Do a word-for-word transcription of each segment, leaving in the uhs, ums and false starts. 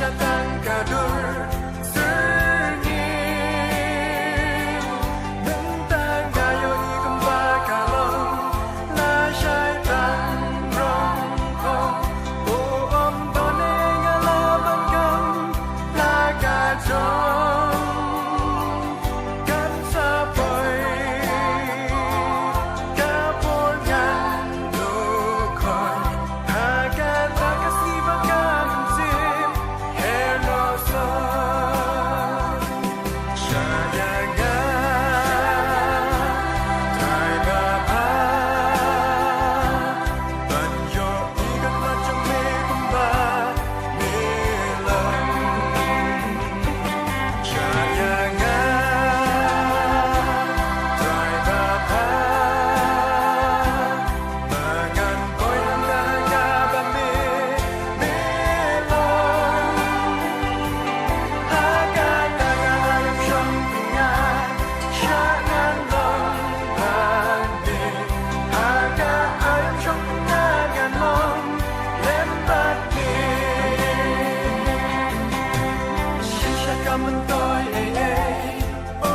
Tang ka dur syrngiew, myntang ka ïohi kumba ka long, lashai tang rong kong. O ym don ei nga la ban kam, la ka jong kan sa poi, ka por ngan duh khun. Ha kata ka sngi ba ka mynsiem her noh sor. Shah ïa nga, Trai Bapha, ban ïohi ka khmat jong me kumba me long. Shah ïa nga, Trai Bapha, ba ngan poi na ka ba me, me long. Ha kata ka aïom shong pynïaid, shah ngan long bad me. Ha ka aïom shong pynïaid ngan long lem bad me. Shisha ka myntoi ei ei, o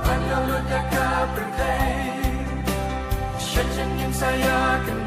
ban da lut ïa ka pyrthei. Shisha ngin sa ïa kan